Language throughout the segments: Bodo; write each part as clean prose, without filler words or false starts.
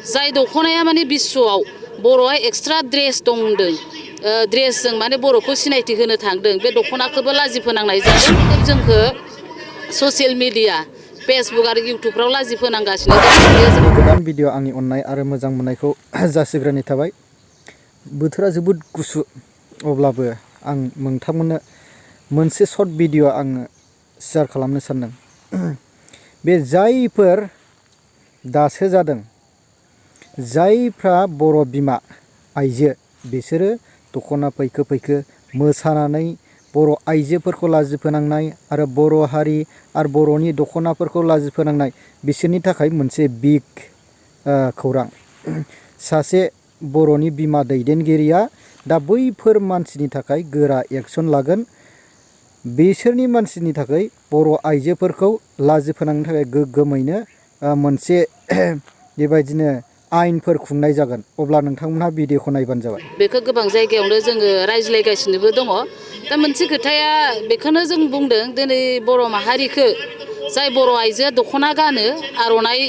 जाय दखनाया माने बिश्वआव बर'आ एक्सट्रा ड्रेस दं होनदों ड्रेसजों माने बर'खौ सिनायथि होनो थांदों बे दखनाखौबो लाजि फोनांनाय जादों जोंखौ ससियेल मिडिया फेसबुक आरो इउट्युबफ्राव लाजि फोनांगासिनो दं। गोदान भिडिअ आंनि अननाय आरो मोजां मोननायखौ जासिग्रोनाय थाबाय। बोथोरा जोबोद गुसु अब्लाबो आं नोंथांमोननो मोनसे सर्ट भिडिअ आङो शेयार खालामनो सानदों। बे जायफोर दासो जादों जायफ्रा बर' बिमा आइजो बिसोरो दखना फैखो फैखो मोसानानै बर' आइजोफोरखौ लाजि फोनांनाय आरो बर' हारि आरो बर'नि दखनाफोरखौ लाजि फोनांनाय बिसोरनि थाखाय मोनसे बिग खौरां। सासे बर'नि बिमा दैदेनगिरिया दा बैफोर मानसिनि थाखाय गोरा एक्सन लागोन। बिसोरनि मानसिनि थाखाय बर' आइजोफोरखौ लाजि फोनांनो थाखाय गोग्गोमैनो मोनसे बेबायदिनो आयेनफोर खुंनाय जागोन। अब्ला नोंथांमोनहा भिडिअखौ नायबानो जाबाय। बेखौ गोबां जायगायावनो जोङो रायज्लायगासिनोबो दङ। दा मोनसे खोथाया बेखौनो जों बुंदों दिनै बर' माहारिखौ जाय बर' आइजोआ दखना गानो आर'नाइ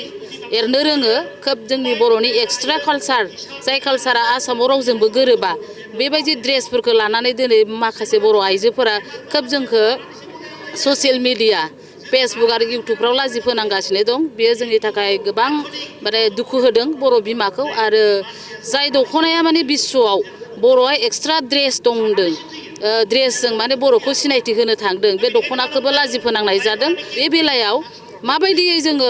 एरनो रोङो खोब जोंनि बर'नि एक्सट्रा कालचार जाय कालचारा आसामाव रावजोंबो गोरोबा बेबायदि ड्रेसफोरखौ लानानै दिनै माखासे बर' आइजोफोरा खोब जोंखौ ससियेल मिडिया फेसबुक आरो इउट्युबफ्राव लाजि फोनांगासिनो दं। बेयो जोंनि थाखाय गोबां माने दुखु होदों बर' बिमाखौ। आरो जाय दखनाया माने बिश्वआव बर'आ एक्सट्रा ड्रेस दं होनदों ड्रेसजों माने बर'खौ सिनायथि होनो थांदों बे दखनाखौबो लाजि फोनांनाय जादों। बे बेलायाव माबायदियै जोङो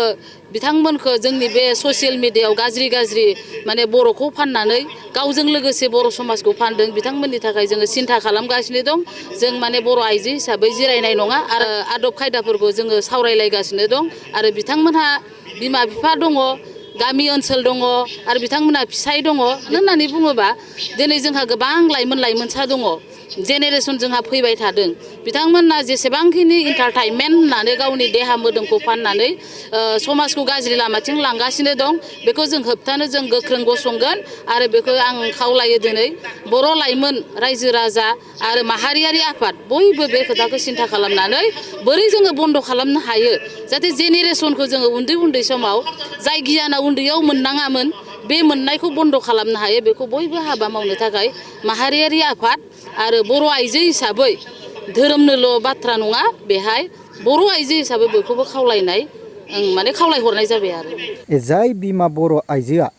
बिथांमोनखौ जोंनि बे ससियेल मिडियायाव गाज्रि माने बर'खौ फाननानै गावजों लोगोसे बर' समाजखौ फानदों बिथांमोननि थाखाय जोङो सिन्था खालामगासिनो दं। जों माने बर' आइजो हिसाबै जिरायनाय नङा आरो आदब खायदाफोरखौ जोङो सावरायलायगासिनो दं। आरो बिथांमोनहा बिमा बिफा दङ, गामि ओनसोल दङ आरो बिथांमोनहा फिसाय दङ होननानै बुङोबा दिनै जोंहा गोबां लाइमोनसा दङ जेनेरेसन जोंहा फैबाय थादों। बिथांमोना जेसेबांखिनि इन्टारटेनमेन्ट होननानै गावनि देहा मोदोमखौ फाननानै समाजखौ गाज्रि लामाथिं लांगासिनो दं बेखौ जों होबथानो जों गोख्रों गसंगोन। आरो बेखौ आं खावलायो दिनै बर' लाइमोन रायजो राजा आरो माहारियारि आफाद बयबो बे खोथाखौ सिन्था खालामनानै बोरै जोङो बन्द खालामनो हायो जाहाथे जेनेरेसनखौ जोङो उन्दै समाव जाय गियाना उन्दैयाव मोननाङामोन बे मोननायखौ बन्द खालामनो हायो बेखौ बयबो हाबा मावनो थाखाय माहारियारि आफाद आरो बर' आइजो हिसाबै धोरोमनोल' बाथ्रा नङा बेहाय बर' आइजो हिसाबै बयखौबो खावलायनाय माने खावलायहरनाय जाबाय आरो जाय बिमा बर' आइजोआ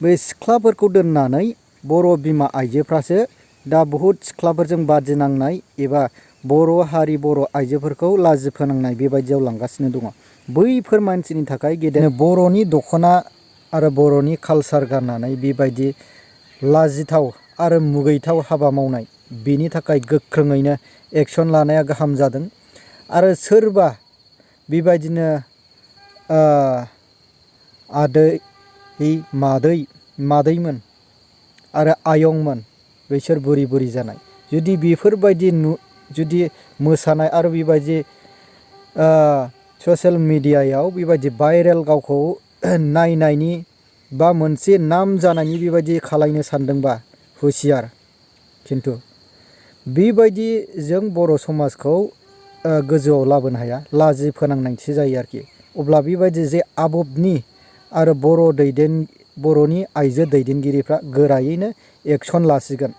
बे सिख्लाफोरखौ दोननानै बर' बिमा आइजोफ्रासो दा बहुद सिख्लाफोरजों बादि नांनाय एबा बर' हारि बर' आइजोफोरखौ लाजि फोनांनाय बेबायदियाव लांगासिनो दङ। बैफोर मानसिनि थाखाय गेदेर बर'नि दखना आरो बर'नि कालचार गाननानै बेबायदि लाजिथाव आरो मुगैथाव हाबा मावनाय बेनि थाखाय गोख्रोङैनो एक्सन लानाया गाहाम जादों। आरो सोरबा बेबायदिनो आदै मादैमोन आरो आयंमोन बैसोर बुरि जानाय जुदि बेफोरबायदि जुदि मोसानाय आरो बेबायदि ससियेल मिडियायाव बेबायदि भाइरेल गावखौ नायनायनि बा मोनसे नाम जानायनि बेबायदि खालायनो सानदोंबा हुसियार। खिन्थु बेबायदि जों बर' समाजखौ गोजौआव लाबोनो हाया लाजि फोनांनायसो जायो आरोखि। अब्ला बेबायदि जे आबबनि आरो बर'नि आइजो दैदेनगिरिफ्रा गोरायैनो एक्सन लासिगोन।